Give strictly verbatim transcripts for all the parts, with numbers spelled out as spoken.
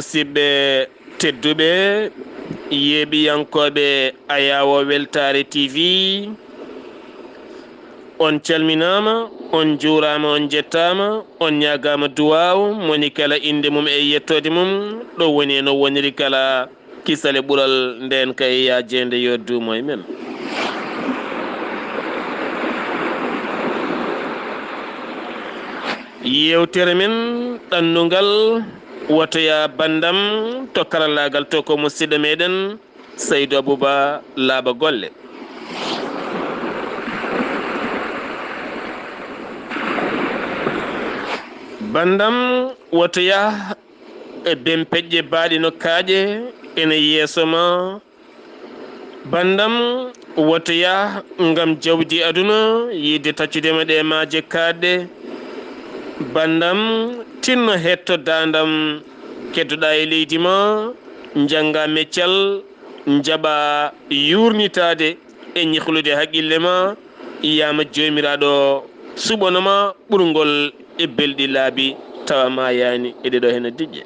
Siɓɓe tedduɓe, yeeɓiyankooɓe Ayaawo Weltaare T V, on calminaama, on njuuraama, on njettaama, on ñaagaama duwaaw, moni kala innde mum e yettoode mum, ɗo woni e no woniri kala. Kisal e ɓural ndeen kay, yaa jeende yo duumo e men. Yeewtere men ɗannungal, woto yaa banndam, to karallaagal to ko musidɗo meɗen Saydu Abuba Laaba Golle. Banndam, woto yaa e ben peƴƴe baaɗe no kaaƴe ene yeeso ma. Banndam, woto yaa ngam jawdi aduna, yiɗde taccude ma ɗe maaje kaaɗɗe. Banndam, tinno hetto daandam, keddoɗaa e leydi ma, njanngaa meccal, njaɓaa yuurnitaade e ñihlude haqqille ma, yiyaama Joomiraaɗo suɓano ma ɓurngol e belɗi laabi, tawa maayaani e ɗeɗo heen diƴƴe.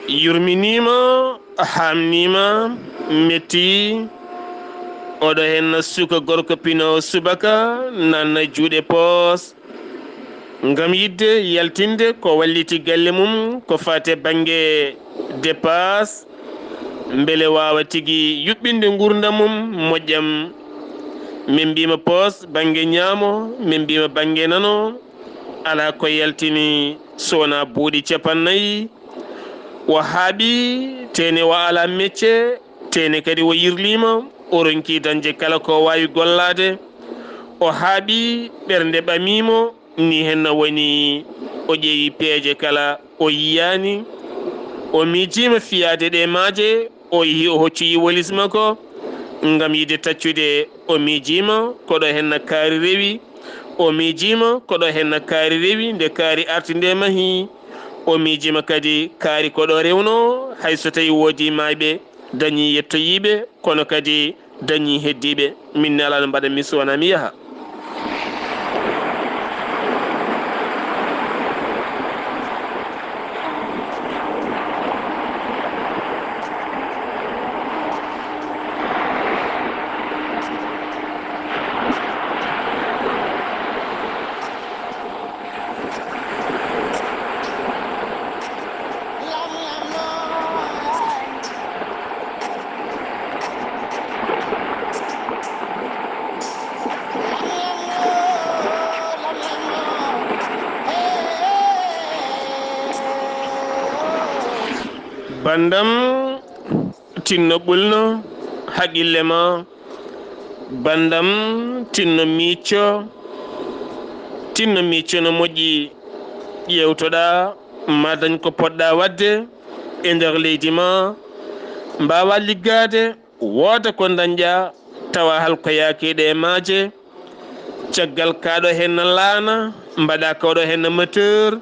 Yurminiima, haamniima, metti. Oɗo heen suka gorko pinoowo subaka, nanna juuɗe poos. Ngam yiɗde yaltinde ko walliti galle mum, ko faati e bannge dépasse, mbele waawa tigi yuɓɓinde nguurndam mum moƴƴam. Min mbiima poos bannge ñaamo, min mbiima bannge nano, alaa ko yaltini so wonaa buuɗi capannayyi. O haaɓi, teene o alaa mecce, teene kadi o yirliima, o ronki dañde kala ko waawi gollaade. O haaɓi, ɓernde ɓamiimo, ni henna woni o ƴeewi peeje kala, o yiyaani. O miijiima fiyaade ɗe maaje, o yehi o hoccoyi walis makko ngam yiɗde taccude. O miijiima ko ɗo henna kaari rewi. O miijiima ko ɗo henna kaari rewi, nde kaari arti nde mahi. O miijiima kadi kaari ko ɗo rewno, hay so tawi woodi maayɓe, dañi yettoyiiɓe, kono kadi dañi heddiiɓe. Min ne alaa no mbaɗa mi so wonaa mi yaha. Banndam, tinno ɓulno haqqille ma. Banndam, tinno miicco. Tinno miicco no moƴƴi. Ƴeewtoɗaa, ma dañ ko poɗɗaa waɗde e nder leydi ma. Mbaawaa liggaade, wooda ko dañƴaa, tawa halkoyaaki e ɗe maaje. Caggal kaaɗo heen laana, mbaɗaa kawɗo heen moteur,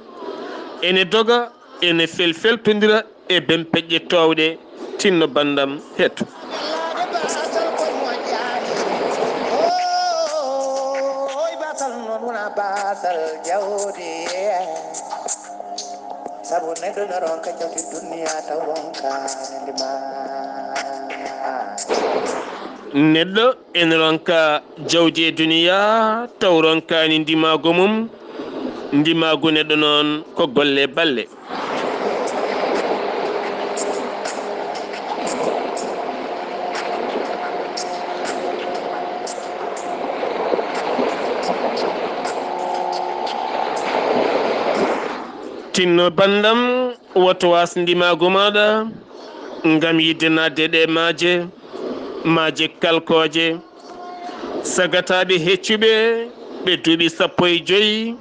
ene doga, ene felfeltondira e ben peƴƴe toowɗe, tinno banndam hetto. Sabu neɗɗo no ronka jawdi duniya taw ronkaani ndima. Neɗɗo ene ronka jawdi e duniya taw ronkaani ndimaagu mum. Ndimaagu neɗɗo noon ko golle balle. Tinno banndam, woto waas ndimaagu maaɗa ngam yiɗde naatde ɗe maaje, maaje kalkooje. Sagataaɓe heccuɓe ɓe duuɓi sappo e joy,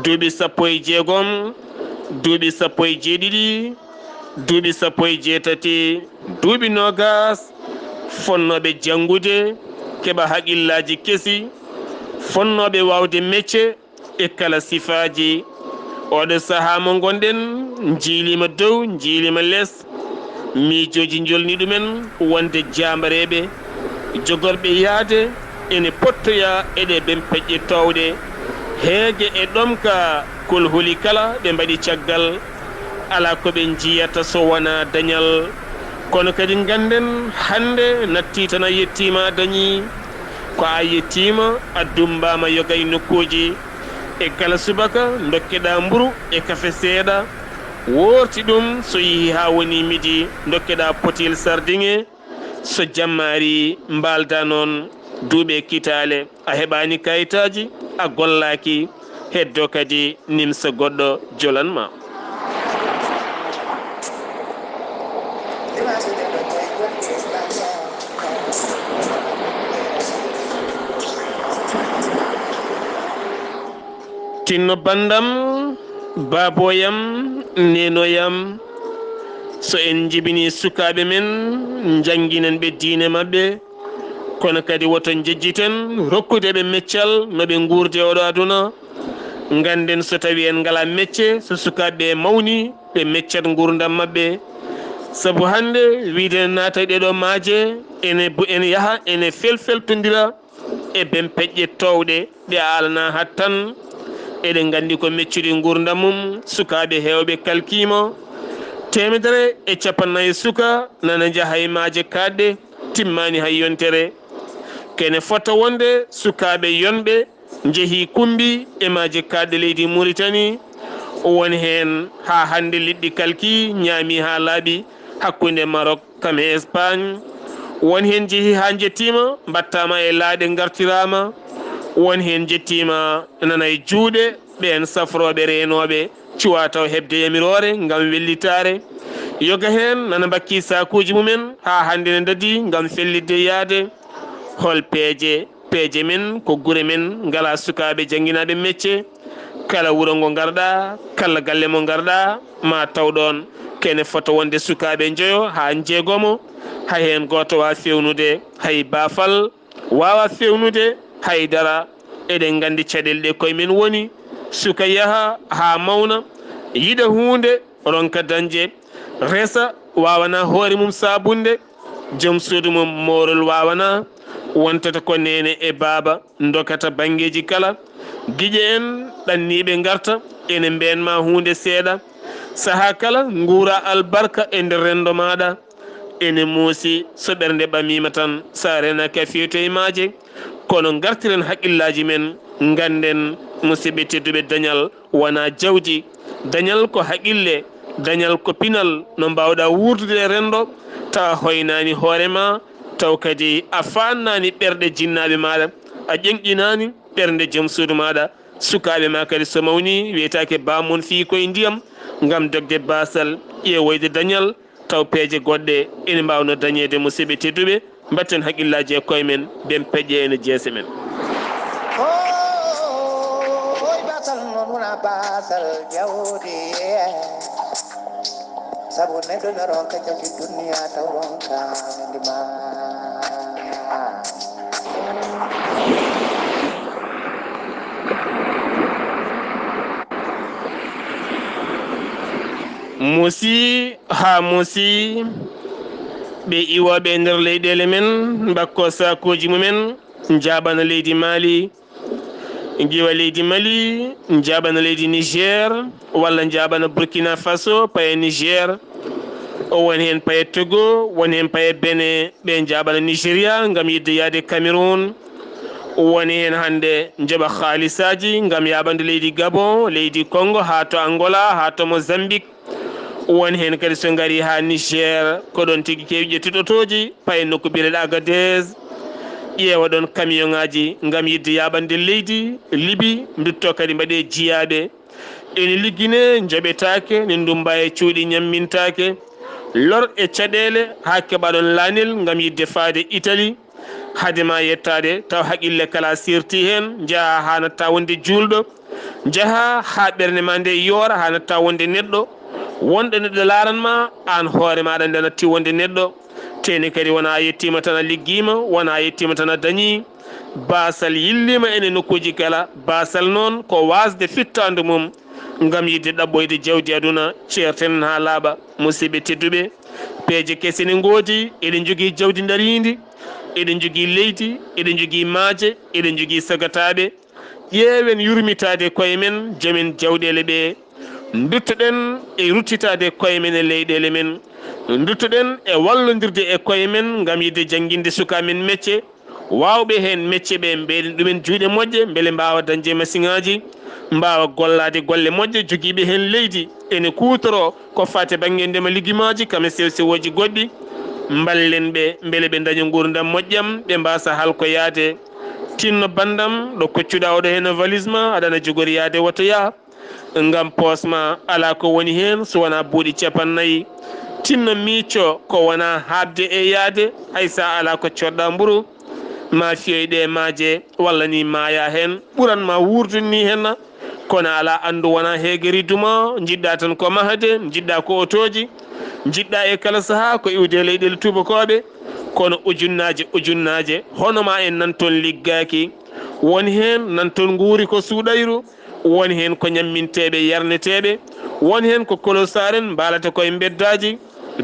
duuɓi sappo e jeegom, duuɓi sappo e jeeɗiɗi, duuɓi sappo e jeetati, duuɓi noogaas, fonnooɓe janngude, keɓa haqillaaji kesi, fonnooɓe waawde mecce e kala sifaaji, Oɗo sahaa mo ngonɗen, njiiliima dow, njiiliima les, miijooji njolni ɗumen wonde jaambareeɓe jogorɓe yahde ene pottoya e ɗe bempeƴƴe toowɗe, heege e ɗomka, kol huli kala ɓe mbaɗi caggal, alaa ko ɓe njiyata so wonaa dañal. Kono kadi ngannden hannde nattii tan a yettiima a dañii, ko a yettiima a dummbaama yoga e nokkuuji. E kala subaka ndokkeɗaa mburu e kafe seeɗa, woorti ɗum so yehii haa woni midi ndokkeɗaa potil sardiŋe, so jamma arii mbaaldaa noon duuɓi e kitaale. A heɓaani kayitaaji, a gollaaki, heddoo kadi nimsa goɗɗo jolan ma. Tinno banndam, baaboyam, neenoyam, so en njibinii sukaaɓe men, njannginen ɓe diine maɓɓe, kono kadi woto njejjiten rokkude ɓe meccal no ɓe nguurdi e oɗo aduna. Ngannden so tawii en ngalaa mecce, so sukaaɓe ɓe mawni, ɓe meccat nguurndam maɓɓe. Sabu hannde wiyde en naata e ɗeɗo maaje, ene bu-, ene yaha, ene felfeltondira e bempeƴƴe toowɗe ɗe a alanaa hat tan. Eɗen nganndi ko meccuɗi nguurndam mum, sukaaɓe heewɓe kalkiima. Teemedere e cappannayi suka nana njaha e maaje kaaɗɗe, timmaani hay yontere. Kene fota wonde sukaaɓe yonɓe njehii kummbi e maaje kaaɗɗe leydi Muritani. Won heen haa hannde liɗɗi kalki, ñaami haa laaɓi hakkunde Maroc kam e Espagne. Won heen njehii haa njettiima, mbaɗtaama e laaɗe, ngartiraama. Won heen njettiima nana e juuɗe ɓeen safrooɓe reenooɓe cuwaa taw heɓde yamiroore ngam wellitaare. Yoga heen nana mbakkii saakuuji mumen haa hannde ne ndadii ngam fellitde yahde. Hol peeje, peeje men ko gure men ngalaa sukaaɓe jannginaaɓe mecce? Kala wuro ngo ngarɗaa, kala galle mo ngarɗaa, ma taw ɗoon kene fota wonde sukaaɓe njoyo haa njeegomo, hay heen gooto waawaa feewnude hay baafal, waawaa feewnude hay dara. Eɗen nganndi caɗeele ɗe koye men woni, suka yaha haa mawna, yiɗa huunde, ronka dañde, resa, waawanaa hoore mum saabunde, joom suudu mum moorol waawanaa, wontata ko neene e baaba, ndokata banngeeji kala. Giƴe en ɗanniiɓe ngarta, ene mbeen ma huunde seeɗa. Sahaa kala nguura albarka e nder renndo maaɗa. Ene muusi, so ɓernde ɓamiima tan, so a renaaki a feewtoy e maaje. Kono ngartiren haqqillaaji men, ngannden, musidɓe tedduɓe, dañal wonaa jawdi. Dañal ko haqqille, dañal ko pinal no mbaawɗaa wuurdude e renndo, tawa hoynaani hoore ma, taw kadi a faannaani ɓerɗe jinnaaɓe maaɗa, a ƴeŋƴinaani ɓernde joom suudu maaɗa. Sukaaɓe ma kadi so mawnii, wiyetaake baam mon fii koye ndiyam, ngam dogde baasal, ƴeewoyde dañal, taw peeje goɗɗe ene mbaawno dañeede. Musidɓe tedduɓe, mbatten haqqillaaji e koye men, bempeƴƴe ene jeese men. Oy, baasal noon wonaa baasal jawdi, sabu neɗɗo no ronka jawdi duniya taw ronkaani ma. Musi haa musi, ɓe iwooɓe e nder leyɗeele men, mbakkoo saakooji mumen, njaaɓana leydi Mali, ngiwa leydi Mali, njaaɓana leydi Niger, walla njaaɓana Burkina Faso, paye Niger. O won heen paye Togo, won heen paye Benin, ɓe njaaɓana Nigeria ngam yiɗde yahde Cameroun. Won heen hannde njoɓa haalisaaji ngam yaaɓande leydi Gabon, leydi Congo, haa to Angola, haa to Mozambique. Won heen kadi so ngarii haa Niger, ko ɗoon tigi keewi ƴettude otooji, paye nokku biyeteeɗo Agadez, ƴeewa ɗoon kamiyoŋaaji ngam yiɗde yaaɓande leydi Libi, nduttoo kadi mbaɗee jiyaaɓe. Ene ligginee, njoɓetaake, ne ndummba e cuuɗi ñammintaake. Lor e caɗeele haa keɓa ɗoon laanel ngam yiɗde faade Itali. Hade ma yettaade, taw haqille kala sirti heen, njaha haa natta wonde juulɗo, njaha haa ɓernde ma nde yoora haa natta wonde neɗɗo. Wonɗo neɗɗo laaran ma, aan hoore maaɗa nde natti wonde neɗɗo. Teeni kadi wona a yettiima tan a liggiima, wona a yettiima tan a dañii. Baasal yilliima ene nokkuuji kala. Baasal noon ko waasde fittaandu mum, ngam yiɗde ɗaɓɓoyde jawdi aduna, ceerten haa laaɓa. Musidɓe tedduɓe, peeje kese ne ngoodi, eɗen njogii jawdi ndariindi, eɗen njogii leydi, eɗen njogii maaje, eɗen njogii sagataaɓe. Ƴeewen yurmitaade koye men, jomen jawɗeele ɓee. Nduttoɗen e ruttitaade koye men e leyɗeele men. Nduttoɗen e wallondirde e koye men ngam yiɗde jannginde sukaaɓe men mecce. Waawɓe heen mecce ɓe, mbeɗen ɗumen juuɗe moƴƴe, mbele mbaawa dañde masiŋaaji, mbaawa gollaade golle moƴƴe, jogiiɓe heen leydi, ene kuutoroo ko faati bannge ndema, ligimaaji, kame sew sewooji goɗɗi. Mballen ɓe, mbele ɓe ndaña nguurndam moƴƴam, ɓe mbaasa halkoyaade. Tinno banndam, ɗo koccuɗaa oɗo heen e valiis ma, aɗa ana jogori yahde, woto yah. Ngam poos ma alaa ko woni heen so wonaa buuɗi cappannayi. Tinno miico ko wonaa haaɓde e yahde, hay so a alaa ko cooɗɗaa mburu, ma fiyoy ɗe maaje, walla ni maayaa heen, ɓuran ma wuurdude ni heen. Kono alaa anndu wonaa heegeri duma, njiɗɗaa tan ko mahde, njiɗɗaa ko otooji, njiɗɗaa e kala sahaa ko iwde e leyɗeele tuubakooɓe. Kono ujunnaaje, ujunnaaje, hono ma en nan toon liggaaki. Won heen nan toon nguuri ko suuɗayru, won heen ko ñamminteeɓe, yarneteeɓe, won heen ko kolosaaren mbaalata koye mbeddaaji.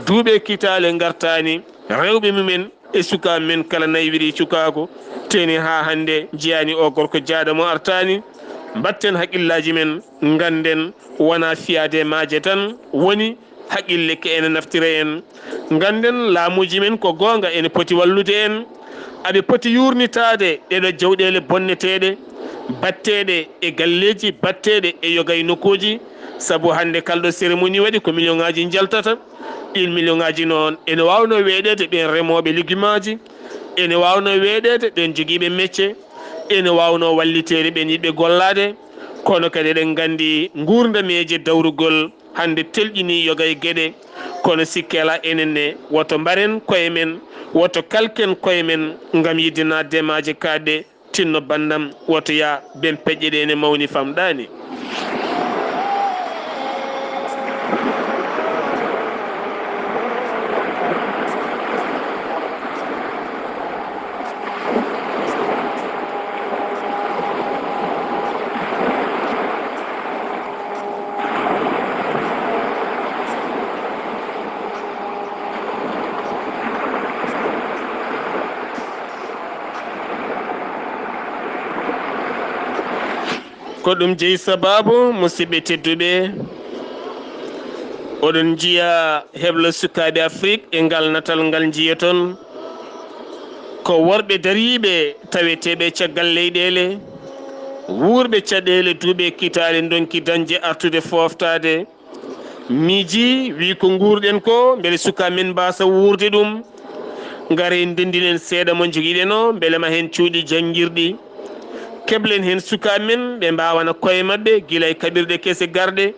Duuɓi e kitaale ngartaani, rewɓe mumen e sukaaɓe men kala naywiri cukaaku, teeni haa hannde njiyaani o gorko jaaɗo mo artaani. Mbatten haqqillaaji men, ngannden wonaa fiyaade maaje tan woni, haqqille ke ene naftira en. Ngannden laamuuji men ko goonga ene poti wallude en. Aɓe poti yuurnitaade ɗeɗo jawɗeele bonneteeɗe, batteeɗe e galleeji, batteeɗe e yoga e nokkuuji, sabu hannde kala ɗo cérémonie waɗi ko million ŋaaji njaltata. Ɗiin million ŋaaji noon ene waawnoo weeɗeede ɓeen remooɓe legumaaji, ene waawnoo weeɗeede ɓeen jogiiɓe mecce, ene waawnoo walliteede ɓeen yiɗɓe gollaade. Kono kadi eɗen nganndi nguurndam e je dawrugol hannde telƴinii yoga e geɗe, kono sikke alaa enen ne, woto mbaren koye men, woto kalken koye men ngam yiɗde naatde e maaje kaaɗɗe. Tinno banndam, woto yah, ben peƴƴe ɗe ene mawni, famɗaani. Ko ɗum jeyi sabaabu, musidɓe tedduɓe, oɗon njiya heblo sukaaɓe Afrik e ngal natal ngal njiyoton. Ko worɓe dariiɓe taweteeɓe caggal leyɗeele, wuurɓe caɗeele, duuɓi e kitaale, ndonki dañde artude fooftaade. Miiji, wi ko nguurɗen ko, mbele sukaaɓe men mbaasa wuurde ɗum. Ngare, ndenndinen seeɗa mo njogiɗen o, mbele ma heen cuuɗi janngirɗi. Keblen heen sukaaɓe men, ɓe mbaawana koye maɓɓe, gila e kaɓirɗe kese garɗe.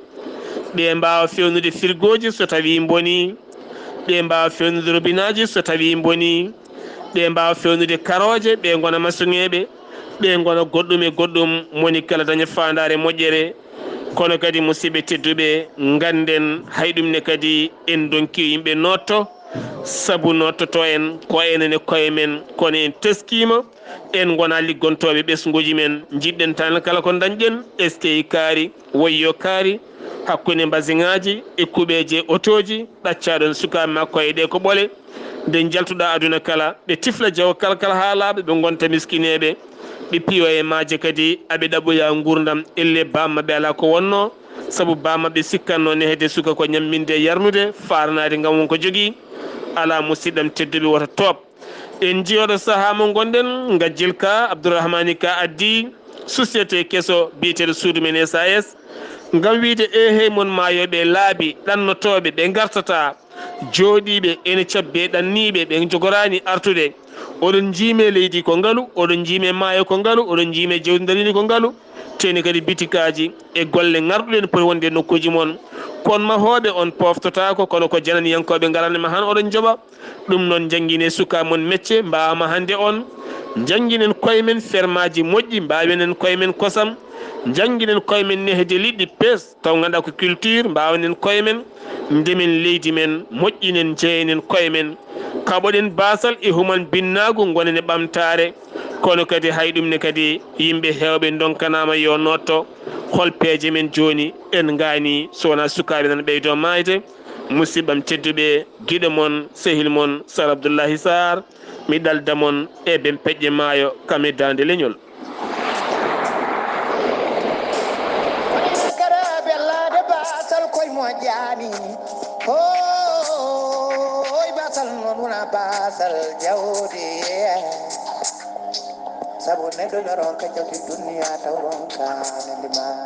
Ɓe mbaawa feewnude firgooji so tawii mbonii. Ɓe mbaawa feewnude robinaaji so tawii mbonii. Ɓe mbaawa feewnude karooje, ɓe ngona masuŋeeɓe, ɓe ngona goɗɗum e goɗɗum, moni kala daña faandaare moƴƴere. Kono kadi, musidɓe tedduɓe, ngannden hay ɗum ne kadi en ndonki yimɓe nootto, sabu noottoto en ko enen e koye men, kono en teskiima, en ngona liggontooɓe ɓesnguuji men, njiɗɗen tan kala ko ndañɗen, eskey kaari, woyyoo kaari, hakkunde mbasiŋaaji e kuɓeeje otooji, ɗaccaɗon sukaaɓe ma koye ɗe ko ɓole. Nde njaltuɗaa aduna kala, ɓe tifla jawo kala kala haa laaɓa, ɓe ngonta miskineeɓe, ɓe piiwa e maaje kadi, aɓe ɗaɓɓoya nguurndam. Ellee baam maɓɓe alaa ko wonnoo, sabu baam maɓɓe sikkatnoo nehde suka ko ñamminde e yarnude, faarnaade ngam won ko jogii. Alaa, musidɗam tedduɓe, woto toob. En njiyooɗo sahaa mo ngonɗen, Ngajjel Ka, Abdourahmani Ka addi société keso biyeteeɗo Suudu Men S A S, ngam wiyde, eehey mon maayooɓe e laabi, ɗannotooɓe, ɓe ngartataa, jooɗiiɓe ene cabbi e ɗanniiɓe, ɓe njogoraani artude. Oɗon njiime leydi ko ngalu, oɗon njiime maayo ko ngalu, oɗon njiime jawdi ndariindi ko ngalu, teeni kadi bitikaaji e golle ŋarɗuɗe ene poti wonde e nokkuuji mon. Kon mahooɓe on poftotaako, kono ko jananiyankooɓe ngarani ma han oɗon njoɓa. Ɗum noon, njanngine suka mon mecce, mbaawama hannde on. Njannginen koye men fermaaji moƴƴi, mbaawenen koye men kosam. Njannginen koye men nehde liɗɗi, pes, taw ngannduɗaa ko culture, mbaawanen koye men. Ndemen leydi men, moƴƴinen, njeeyenen koye men. Kaɓoɗen baasal e human binnaagu, ngonen e ɓamtaare. Kono kadi hay ɗum ne kadi yimɓe heewɓe ndonkanaama yo nootto. Hol peeje men jooni? En ngaanii, so wonaa sukaaɓe nana ɓeydoo maayde. Musidɓam tedduɓe, giɗo mon, sehil mon, Sar Abdullahi Sarr, mi ɗalda mon e ben peƴƴe maayo kam e daande leñol. Kara bellaade baasal koye moƴƴaani. Hooy, baasal noon wonaa baasal jawdi. Sabu neɗɗo yo ronka jawdi duniya taw ronkaani limaa.